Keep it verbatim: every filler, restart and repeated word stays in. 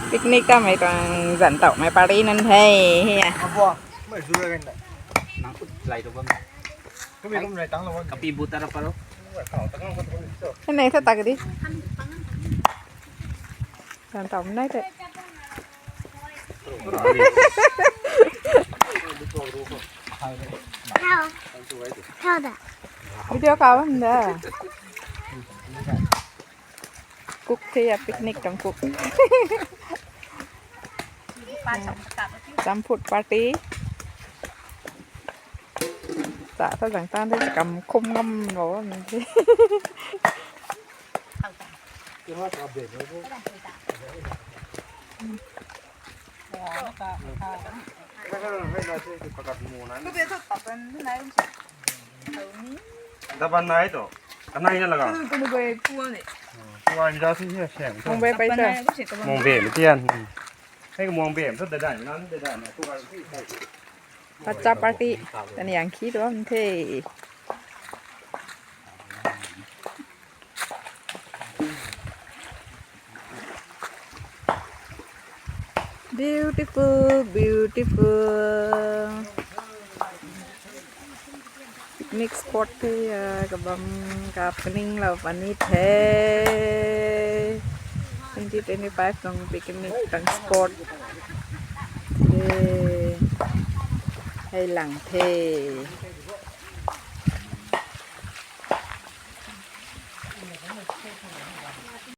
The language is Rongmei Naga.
Picnic ta mei tuang zan tau mei party nan the. Hei ya. Kapi bu tara paro. Hei nei tha tak di. Zan tau mei nai the. Video kau bam da. Cook the ya, picnic tuang cook. Champut party. Cha tha zang tan de kam khum ngam lo. Daban nai to. Kanai na laga. Kuan ja si siang. Mong be pai ta. Mong be mi tian. Hei mong be mi ta dadai nan dadai na. Pacha party. Tani ang khi tuang the. Beautiful, beautiful. Picnic spot the ya, kabam kap kaning lou pani the. Twenty twenty-five tuang picnic tuang spot the. Hei lang the.